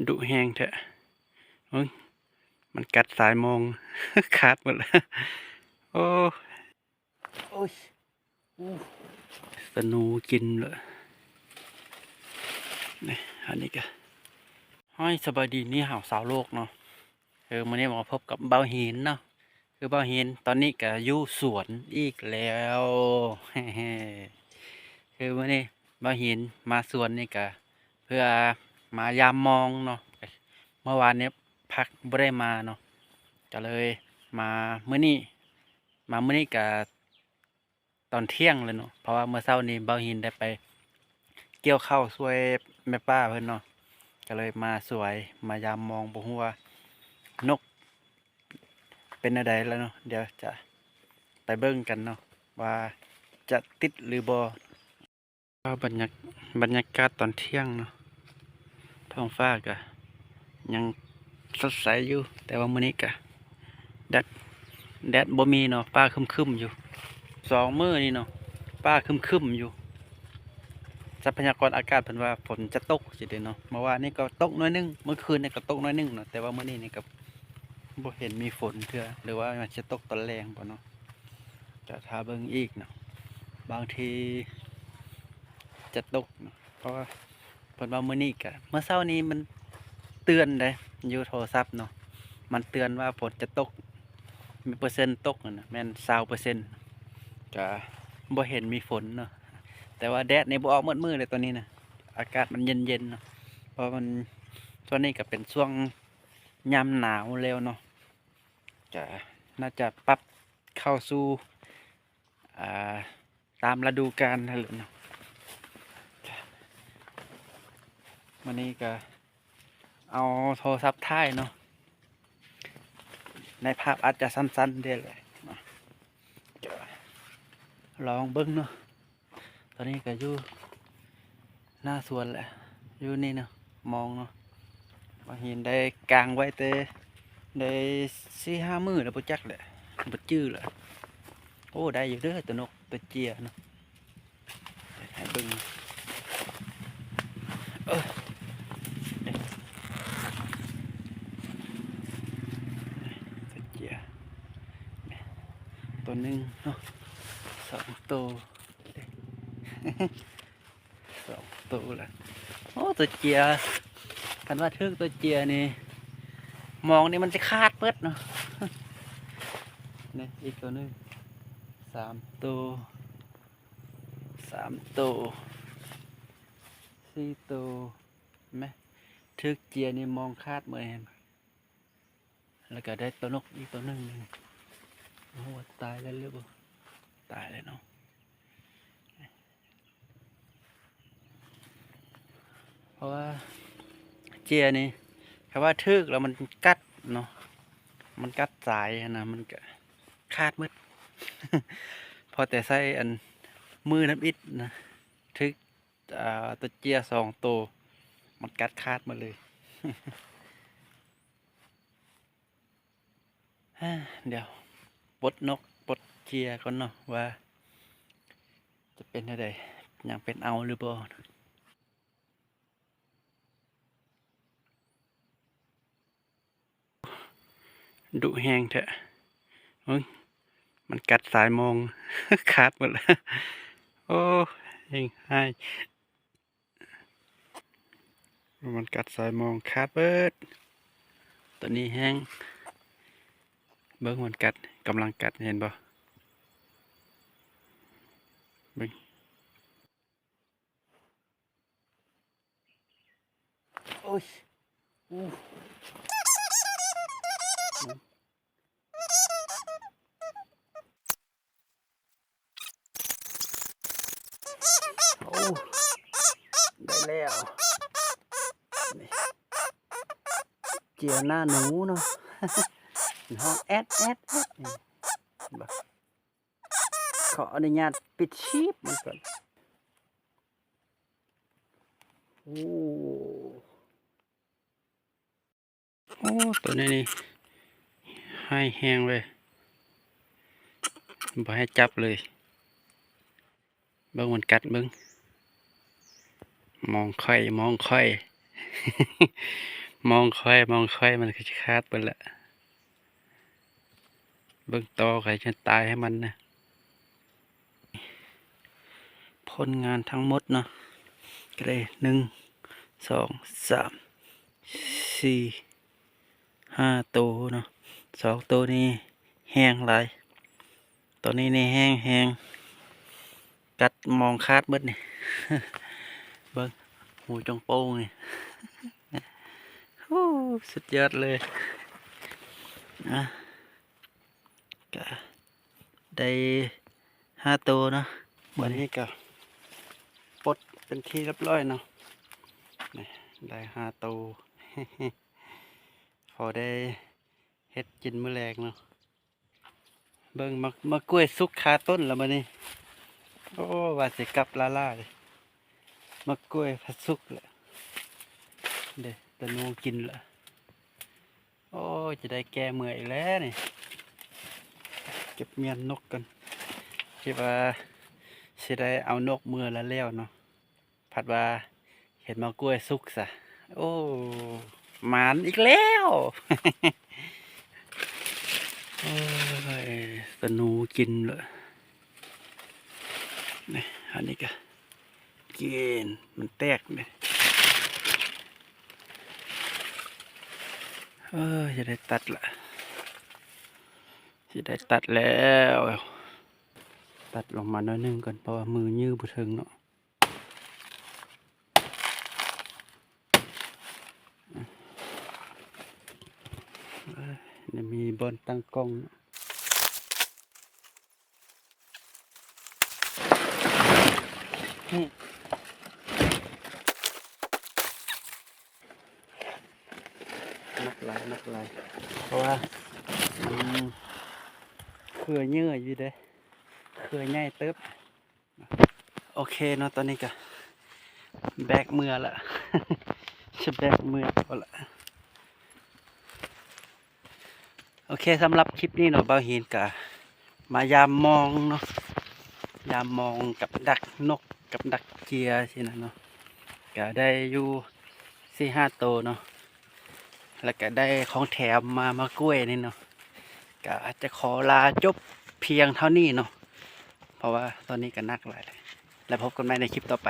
ດຸແຮງແທ້. ເບິ່ງ ມັນກັດສາຍມອງ ຂາດໝົດແລ້ວ. ໂອ້ ໂອ້ຍ ສະໜູກິນເລີຍ. ນີ້ ອັນນີ້ກະ ຮາຍ ສະບາຍດີ ນີ້ເຮົາຊາວໂລກເນາະ. ເອີ ມື້ນີ້ມາພົບກັບບ່າວຫີນເນາະ. ຄືບ່າວຫີນຕອນນີ້ກະຢູ່ສວນອີກແລ້ວ. ຄືມື້ນີ້ບ່າວຫີນມາສວນນີ້ກະເພື່ອມາຢາມມອງເນາະ. ເມື່ອວານນີ້ພັກບໍ່ໄດ້ມາເນາະ ກະເລີຍມາມື້ນີ້. ມາມື້ນີ້ກະ ຕອນທ່ຽງເລີຍເນາະ ເພາະວ່າມື້ເຊົ້ານີ້ບ່າວຫີນໄດ້ໄປກ່ຽວເຂົ້າຊ່ວຍແມ່ປ້າເພິ່ນເນາະ ກະເລີຍມາສວຍ ມາຢາມມອງ. ບໍ່ຮູ້ວ່ານົກເປັນແນວໃດແລ້ວເນາະ. ດຽວຈະໄປເບິ່ງກັນເນາະ ວ່າຈະຕິດຫຼືບໍ່. ບັນຍາ ບັນຍາກາດຕອນທ່ຽງເນາະ ທ້ອງຟ້າກະຍັງສົດໃສຢູ່ ແຕ່ວ່າມື້ນີ້ກະແດດ ແດດບໍ່ມີເນາະ ຟ້າຄຶ້ມໆຢູ່. ສອງມື້ນີ້ເນາະ ຟ້າຄຶ້ມໆຢູ່. ຊັບພະຍາກອນອາກາດເພິ່ນວ່າຝົນຈະຕົກຊີ້ເດເນາະ. ເມື່ອວານນີ້ກໍຕົກໜ້ອຍໜຶ່ງ ເມື່ອຄືນນີ້ກໍຕົກໜ້ອຍໜຶ່ງເນາະ ແຕ່ວ່າມື້ນີ້ນີ້ກໍບໍ່ເຫັນມີຝົນເທື່ອ ຫຼືວ່າມັນຈະຕົກຕອນແລງບໍ່ເນາະ. ຈະຖ້າເບິ່ງອີກເນາະ ບາງທີຈະຕົກເນາະ ເພາະວ່າເພິ່ນວ່າມື້ນີ້ກະ ເມື່ອເຊົ້ານີ້ມັນເຕືອນເດ້ ຢູ່ໂທລະສັບເນາະ ມັນເຕືອນວ່າຝົນຈະຕົກ ມີເປີເຊັນຕົກຫັ້ນນະ ແມ່ນຊາວເປີເຊັນ. ກະບໍ່ເຫັນມີຝົນເນາະ ແຕ່ວ່າແດດນີ້ບໍ່ອອກໝົດມື້ເດ້ຕອນນີ້ນະ ອາກາດມັນເຢັນໆເນາະ ເພາະມັນ ຊ່ວງນີ້ກະເປັນຊ່ວງຍາມໜາວແລ້ວເນາະ. ກະໜ້າຈະປັບເຂົ້າສູ່ ອ່າ ຕາມລະດູການຫັ້ນແຫຼະເນາະ. ມື້ນີ້ກະເອົາໂທລະສັບຖ່າຍເນາະ ໃນພາບອາດຈະສັ້ນໆເດແຫຼະເນາະ. ກະລອງເບິ່ງເນາະ. ຕອນນີ້ກະຢູ່ໜ້າສວນແຫຼະ ຢູ່ນີ້ເນາະ ມອງເນາະ. ບ່າວຫີນໄດ້ກາງໄວ້ແຕ່ໄດ້ສີ່ຫ້າມື້ແລ້ວບໍ່ຈັກແຫຼະ ບໍ່ຈື່ແລ້ວ. ໂອ້ ໄດ້ຢູ່ເດີ ໂຕນົກ ໂຕເຈຍເນາະ ໃຫ້ເບິ່ງ. ເອີ ໂຕເຈຍ ໂຕໜຶ່ງເນາະ ສອງໂຕ. ສອງໂຕລະ. ໂອ້ ໂຕເຈຍ ຄັນວ່າຖືກໂຕເຈຍນີ້ ມອງນີ້ມັນຊິຂາດເບິດເນາະ. ນີ້ອີກໂຕໜຶ່ງ ສາມໂຕ ສາມໂຕ ສີ່ໂຕ. ແມະ ຖືກເຈຍນີ້ມອງຂາດເບິດ ເຫັນບໍ່? ແລ້ວກະໄດ້ໂຕນົກອີກໂຕໜຶ່ງ. ບໍ່ຮູ້ວ່າຕາຍແລ້ວຫຼືບໍ່? ຕາຍແລ້ວເນາະ. ເພາະວ່າເຈຍນີ້ ຄັນວ່າຖືກແລ້ວມັນກັດເນາະ ມັນກັດສາຍຫັ້ນນະ ມັນກະຂາດໝົດ. ພໍແຕ່ໃຊ້ອັນມືທຳອິດນະ ຖືກ ອ່າ ໂຕເຈຍສອງໂຕ ມັນກັດຂາດໝົດເລີຍ. ດຽວປົດນົກປົດເຈຍກ່ອນເນາະ ວ່າຈະເປັນແນວໃດ ຍັງເປັນເອົາຫຼືບໍ່. ດຸແຮງແທ້ ເບິ່ງ ມັນກັດສາຍມອງຂາດໝົດແລ້ວ. ໂອ້ ແຮງຮ້າຍ ມັນກັດສາຍມອງຂາດເບິດ. ໂຕນີ້ແຮງ ເບິ່ງມັນກັດ ກຳລັງກັດ ເຫັນບໍ່? ເບິ່ງ ໂອ້ຍ ໂອ້ ໄດ້ແລ້ວ ເຈຍໜ້າໜູເນາະ ຮ້ອງແອດແອດແອດ ນີ້ ເຫັນບໍ່? ຂໍອະນຸຍາດປິດຊີບມັນກ່ອນ. ໂອ້ ໂອ້ ໂຕນີ້ນີ້ຮ້າຍແຮງເວີຍ ບໍ່ໃຫ້ຈັບເລີຍ. ເບິ່ງມັນກັດເບິ່ງ ມອງຂ້ອຍ ມອງຂ້ອຍ. ມອງຂ້ອຍ ມອງຂ້ອຍ ມັນກໍຊິຂາດເບິດລະ. ເບິ່ງຕໍ່ ຂ້ອຍຈະຕາຍໃຫ້ມັນນະ. ຜົນງານທັງໝົດເນາະ ກໍໄດ້ ໜຶ່ງ ສອງ ສາມ ສີ່ ຫ້າໂຕເນາະ. ສອງໂຕນີ້ແຮງຫຼາຍ ໂຕນີ້ນີ້ແຮງໆ ກັດມອງຂາດເບິດນີ້. ເບິ່ງ ຫູຈົງໂປ່ງນີ້. ໂອ້ ສຸດຍອດເລີຍ. ອ່ະ ກະໄດ້ຫ້າໂຕເນາະ. ບັດນີ້ກະປົດເປັນທີ່ຮຽບຮ້ອຍເນາະ. ນີ້ ໄດ້ຫ້າໂຕ ພໍໄດ້ເຮັດກິນມື້ແລງເນາະ. ເບິ່ງ ໝາກ ໝາກກ້ວຍສຸກຄາຕົ້ນລະບັດນີ້. ໂອ້ ວ່າຊິກັບລ້າໆ ໝາກກ້ວຍພັດສຸກລະເດ້ ຕະໜູກິນລະ. ໂອ້ ຈະໄດ້ແກ້ເມື່ອຍອີກແລ້ວນີ້. ເກັບມ້ຽນນົກກ່ອນ ຄິດວ່າຊິໄດ້ເອົານົກເມືອລະແລ້ວເນາະ. ພັດວ່າເຫັນໝາກກ້ວຍສຸກຊະ. ໂອ້ ໝານອີກແລ້ວ. ໂອ້ຍ ຕະໜູກິນເລີຍ. ນີ້ ອັນນີ້ກະກິນ ມັນແຕກເດ້. ເອີ ຈະໄດ້ຕັດລະ ຊິໄດ້ຕັດແລ້ວ. ຕັດລົງມາໜ້ອຍໜຶ່ງກ່ອນ ເພາະວ່າມືຍື້ບໍ່ເຖິງເນາະ. ເອີ ນີ້ມີບ່ອນຕັ້ງກ້ອງ. ໜັກຫຼາຍ ໜັກຫຼາຍ ເພາະວ່າມັນເຄືອເຍອະຢູ່ເດ້ ເຄືອໃຫຍ່ເຕີບ. ໂອເຄເນາະ ຕອນນີ້ກະແບກເມືອລະ ຈະແບກເມືອເອົາລະ. ໂອເຄ ສຳລັບຄລິບນີ້ເນາະ ບ່າວຫີນກະມາຢາມມອງເນາະ ຢາມມອງກັບດັກນົກ ກັບດັກເຈຍຊີ້ນະເນາະ. ກະໄດ້ຢູ່ສີ່ຫ້າໂຕເນາະ ແລ້ວກະໄດ້ຂອງແຖມມາ ໝາກກ້ວຍນີ້ເນາະ. ກະຈະຂໍລາຈົບພຽງເທົ່ານີ້ເນາະ ເພາະວ່າຕອນນີ້ກະໜັກຫຼາຍ. ແລ້ວພົບກັນໃໝ່ໃນຄລິບຕໍ່ໄປ.